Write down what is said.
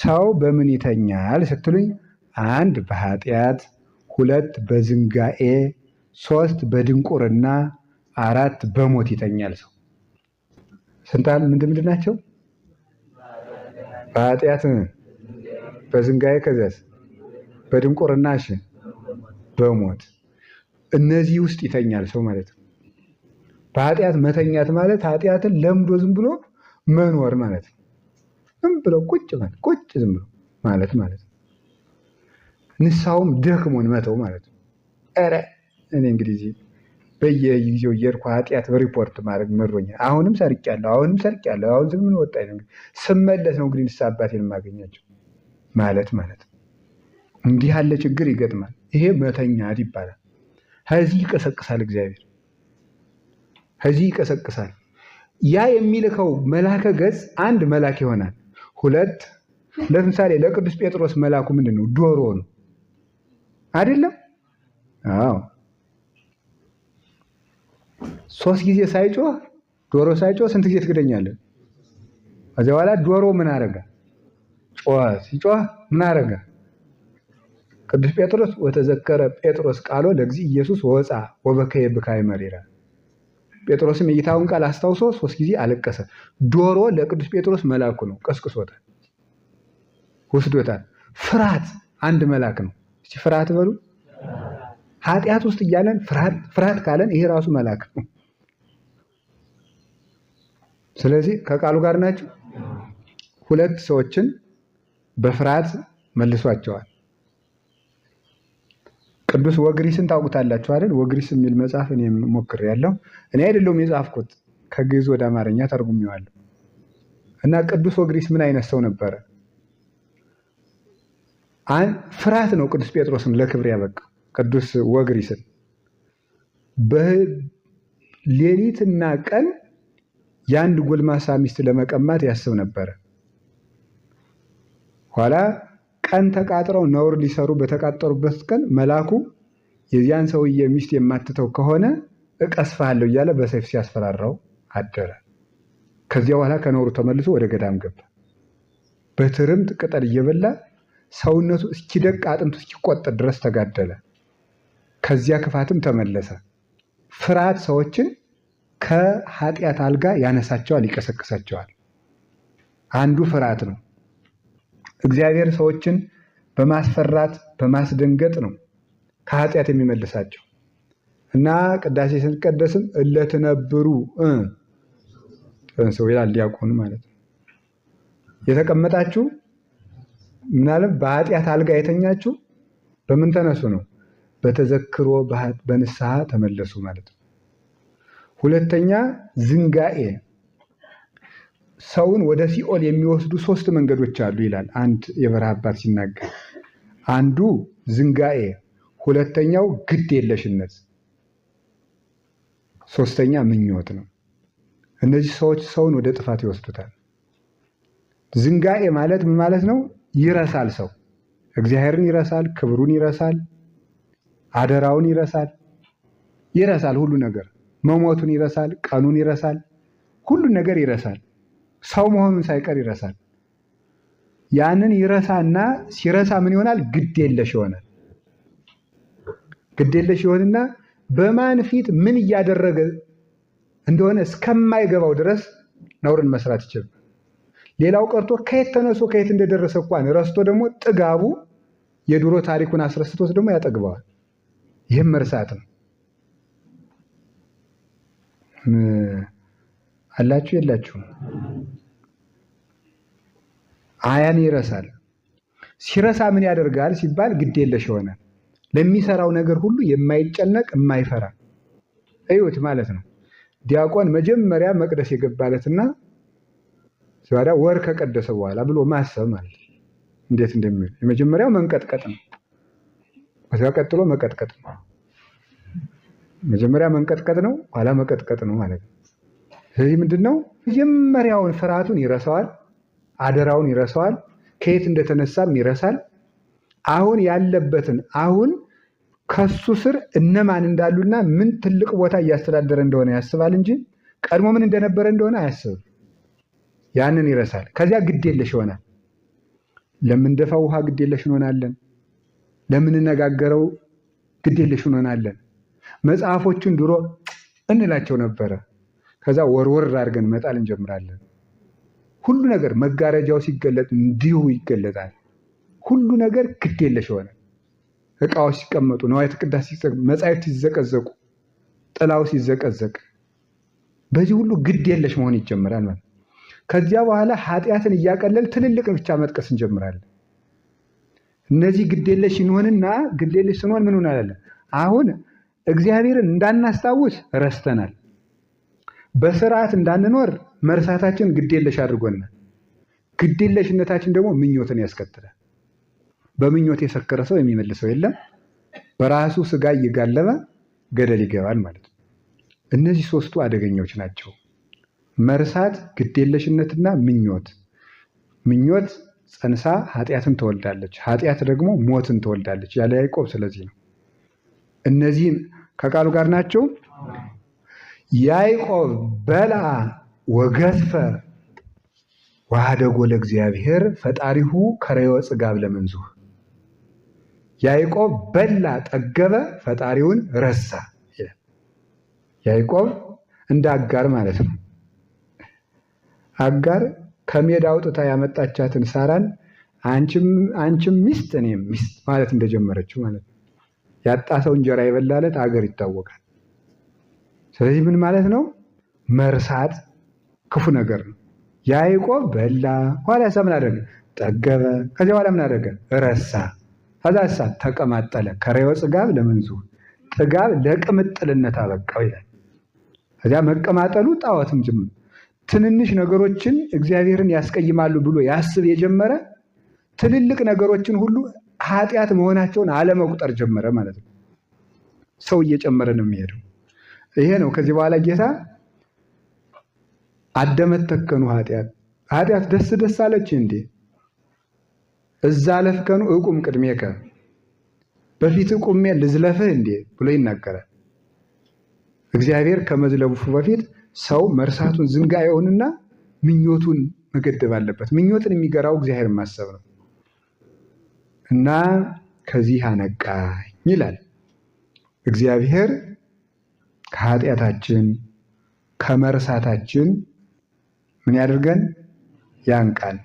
ሰው በምን ይተኛል ስትሉኝ፣ አንድ በኃጢአት፣ ሁለት በዝንጋኤ፣ ሶስት በድንቁርና፣ አራት በሞት ይተኛል ሰው። ስንታል ምንድን ምንድን ናቸው? በኃጢአት፣ በዝንጋኤ፣ ከዚያስ በድንቁርና፣ እሺ በሞት። እነዚህ ውስጥ ይተኛል ሰው ማለት ነው። በኃጢአት መተኛት ማለት ኃጢአትን ለምዶ ዝም ብሎ መኖር ማለት ነው። ዝም ብሎ ቁጭ ማለት ቁጭ ዝም ብሎ ማለት ማለት ነው። ንስሐውም ደክሞን መተው ማለት ነው። ኧረ እኔ እንግዲህ እዚህ በየጊዜው እየሄድኩ ኃጢአት ሪፖርት ማድረግ መሮኛል። አሁንም ሰርቄያለሁ፣ አሁንም ሰርቄያለሁ፣ አሁን ዝም ምን ወጣኝ ነው እንግዲህ ስመለስ ነው እንግዲህ ንስሐ አባቴን የማገኛቸው ማለት ማለት ነው። እንዲህ ያለ ችግር ይገጥማል። ይሄ መተኛት ይባላል። ከዚህ ይቀሰቅሳል እግዚአብሔር፣ ከዚህ ይቀሰቅሳል። ያ የሚልከው መላከ ገጽ አንድ መላክ ይሆናል። ሁለት ለምሳሌ ለቅዱስ ጴጥሮስ መላኩ ምንድን ነው? ዶሮ ነው አይደለም? አዎ። ሶስት ጊዜ ሳይጮህ ዶሮ ሳይጮህ ስንት ጊዜ ትክደኛለህ? ከዚያ በኋላ ዶሮ ምን አረገ? ጮኸ። ሲጮህ ምን አረገ? ቅዱስ ጴጥሮስ ወተዘከረ ጴጥሮስ ቃሎ ለእግዚእ ኢየሱስ ወፃ ወበከየ ብካየ መሪራ። ጴጥሮስም የጌታውን ቃል አስታውሶ ሶስት ጊዜ አለቀሰ። ዶሮ ለቅዱስ ጴጥሮስ መልአኩ ነው፣ ቀስቅሶታል፣ ወስዶታል። ፍርሃት አንድ መልአክ ነው። እስቲ ፍርሃት በሉ። ኃጢአት ውስጥ እያለን ፍርሃት ፍርሃት ካለን ይሄ ራሱ መልአክ ነው። ስለዚህ ከቃሉ ጋር ናቸው። ሁለት ሰዎችን በፍርሃት መልሷቸዋል። ቅዱስ ወግሪስን ታውቁታላችሁ አይደል? ወግሪስ የሚል መጽሐፍ እኔም ሞክሬያለሁ። እኔ አይደለሁም የጻፍኩት፣ ከግዕዝ ወደ አማርኛ ተርጉሜዋለሁ። እና ቅዱስ ወግሪስ ምን አይነት ሰው ነበረ? ፍርሃት ነው ቅዱስ ጴጥሮስን ለክብር ያበቃው። ቅዱስ ወግሪስን በሌሊትና ቀን የአንድ ጎልማሳ ሚስት ለመቀማት ያስብ ነበረ። ኋላ ቀን ተቃጥረው ነውር ሊሰሩ በተቃጠሩበት ቀን መልአኩ የዚያን ሰውዬ ሚስት የማትተው ከሆነ እቀስፍሃለሁ እያለ በሰይፍ ሲያስፈራራው አደረ። ከዚያ በኋላ ከነውሩ ተመልሶ ወደ ገዳም ገባ። በትርምት ቅጠል እየበላ ሰውነቱ እስኪደቅ አጥንቱ እስኪቆጠር ድረስ ተጋደለ። ከዚያ ክፋትም ተመለሰ። ፍርሃት ሰዎችን ከኃጢአት አልጋ ያነሳቸዋል፣ ይቀሰቅሳቸዋል። አንዱ ፍርሃት ነው። እግዚአብሔር ሰዎችን በማስፈራት በማስደንገጥ ነው ከኃጢአት የሚመልሳቸው። እና ቅዳሴ ስንቀደስም እለትነብሩ ሰው ይላል ዲያቆኑ ማለት ነው። የተቀመጣችሁ ምናለም በኃጢአት አልጋ የተኛችሁ በምን ተነሱ ነው? በተዘክሮ በንስሐ ተመለሱ ማለት ነው። ሁለተኛ ዝንጋኤ፣ ሰውን ወደ ሲኦል የሚወስዱ ሶስት መንገዶች አሉ ይላል አንድ የበረሃ አባት ሲናገር። አንዱ ዝንጋኤ፣ ሁለተኛው ግድ የለሽነት፣ ሶስተኛ ምኞት ነው። እነዚህ ሰዎች ሰውን ወደ ጥፋት ይወስዱታል። ዝንጋኤ ማለት ምን ማለት ነው? ይረሳል። ሰው እግዚአብሔርን ይረሳል፣ ክብሩን ይረሳል፣ አደራውን ይረሳል፣ ይረሳል ሁሉ ነገር፣ መሞቱን ይረሳል፣ ቀኑን ይረሳል፣ ሁሉ ነገር ይረሳል። ሰው መሆኑን ሳይቀር ይረሳል። ያንን ይረሳና ሲረሳ ምን ይሆናል? ግድ የለሽ ይሆናል። ግድ የለሽ ይሆንና በማን ፊት ምን እያደረገ እንደሆነ እስከማይገባው ድረስ ነውርን መስራት ይችላል። ሌላው ቀርቶ ከየት ተነስቶ ከየት እንደደረሰ እንኳን ረስቶ ደግሞ ጥጋቡ የድሮ ታሪኩን አስረስቶት ደግሞ ያጠግበዋል። ይህም መርሳት ነው። አላችሁ የላችሁም? አያን ይረሳል። ሲረሳ ምን ያደርጋል ሲባል ግድ የለሽ ይሆናል። ለሚሰራው ነገር ሁሉ የማይጨነቅ የማይፈራ እዩት ማለት ነው። ዲያቆን መጀመሪያ መቅደስ የገባለትና ሲባዳ ወር ከቀደሰ በኋላ ብሎ ማሰብ ማለት ነው። እንዴት እንደሚል የመጀመሪያው መንቀጥቀጥ ነው። ከዚያ ቀጥሎ መቀጥቀጥ ነው። መጀመሪያ መንቀጥቀጥ ነው፣ ኋላ መቀጥቀጥ ነው ማለት ነው። ስለዚህ ምንድነው መጀመሪያውን ፍርሃቱን ይረሳዋል፣ አደራውን ይረሳዋል፣ ከየት እንደተነሳም ይረሳል። አሁን ያለበትን አሁን ከሱ ስር እነማን እንዳሉና ምን ትልቅ ቦታ እያስተዳደረ እንደሆነ ያስባል እንጂ ቀድሞ ምን እንደነበረ እንደሆነ አያስብም። ያንን ይረሳል። ከዚያ ግድ የለሽ ይሆናል። ለምንደፋው ውሃ ግዴለሽ እንሆናለን። ለምንነጋገረው ግዴለሽ እንሆናለን። መጽሐፎቹን ድሮ እንላቸው ነበረ። ከዛ ወርወር አድርገን መጣል እንጀምራለን። ሁሉ ነገር መጋረጃው ሲገለጥ እንዲሁ ይገለጣል። ሁሉ ነገር ግዴለሽ ሆነ። እቃዎች ሲቀመጡ፣ ንዋየተ ቅዳሴ ሲዘቀ፣ መጻሕፍት ሲዘቀዘቁ፣ ጥላው ሲዘቀዘቅ፣ በዚህ ሁሉ ግዴለሽ መሆን ይጀምራል ማለት። ከዚያ በኋላ ኃጢአትን እያቀለል ትልልቅ ብቻ መጥቀስ እንጀምራለን። እነዚህ ግዴለሽ እንሆንና ግዴለሽ ስንሆን ምን ሆናለን? አሁን እግዚአብሔርን እንዳናስታውስ ረስተናል። በስርዓት እንዳንኖር መርሳታችን ግዴለሽ አድርጎናል። ግዴለሽነታችን ደግሞ ምኞትን ያስከትላል። በምኞት የሰከረ ሰው የሚመልሰው የለም። በራሱ ስጋ እየጋለበ ገደል ይገባል ማለት ነው። እነዚህ ሶስቱ አደገኛዎች ናቸው። መርሳት፣ ግዴለሽነትና ምኞት። ምኞት ጸንሳ ኃጢአትን ትወልዳለች፣ ኃጢአት ደግሞ ሞትን ትወልዳለች ያለ ያዕቆብ ስለዚህ ነው። እነዚህን ከቃሉ ጋር ናቸው። ያዕቆብ በልዐ ወገዝፈ ወኀደጎ ለእግዚአብሔር ፈጣሪሁ ከረዮ ጽጋብ ለመንዙህ። ያዕቆብ በላ ጠገበ፣ ፈጣሪውን ረሳ ይላል። ያዕቆብ እንደ አጋር ማለት ነው። አጋር ከሜዳ አውጥታ ያመጣቻትን ሳራን አንቺም ሚስት እኔም ሚስት ማለት እንደጀመረችው ማለት ነው። ያጣ ሰው እንጀራ የበላለት አገር ይታወቃል። ስለዚህ ምን ማለት ነው? መርሳት ክፉ ነገር ነው። ያዕቆብ በላ፣ ኋላ ምን አደረገ? ጠገበ። ከዚያ በኋላ ምን አደረገ? ረሳ። ከዛ ተቀማጠለ። ከረዮ ጽጋብ ለመንዙህ፣ ጥጋብ ለቅምጥልነት አበቃው ይላል። ከዚያ መቀማጠሉ ጣዖትም ጭምር ትንንሽ ነገሮችን እግዚአብሔርን ያስቀይማሉ ብሎ ያስብ የጀመረ ትልልቅ ነገሮችን ሁሉ ኃጢአት መሆናቸውን አለመቁጠር ጀመረ ማለት ነው። ሰው እየጨመረ ነው የሚሄደው። ይሄ ነው። ከዚህ በኋላ ጌታ አደመተከኑ ኃጢአት ኃጢአት ደስ ደስ አለች እንዴ? እዛ ለፍከኑ እቁም ቅድሜከ፣ በፊት ቁሜ ልዝለፍህ እንዴ ብሎ ይናገራል። እግዚአብሔር ከመዝለፉ በፊት ሰው መርሳቱን ዝንጋኤውንና ምኞቱን መገደብ አለበት። ምኞትን የሚገራው እግዚአብሔር ማሰብ ነው። እና ከዚህ አነቃኝ ይላል። እግዚአብሔር ከኃጢአታችን ከመርሳታችን ምን ያደርገን? ያንቃን።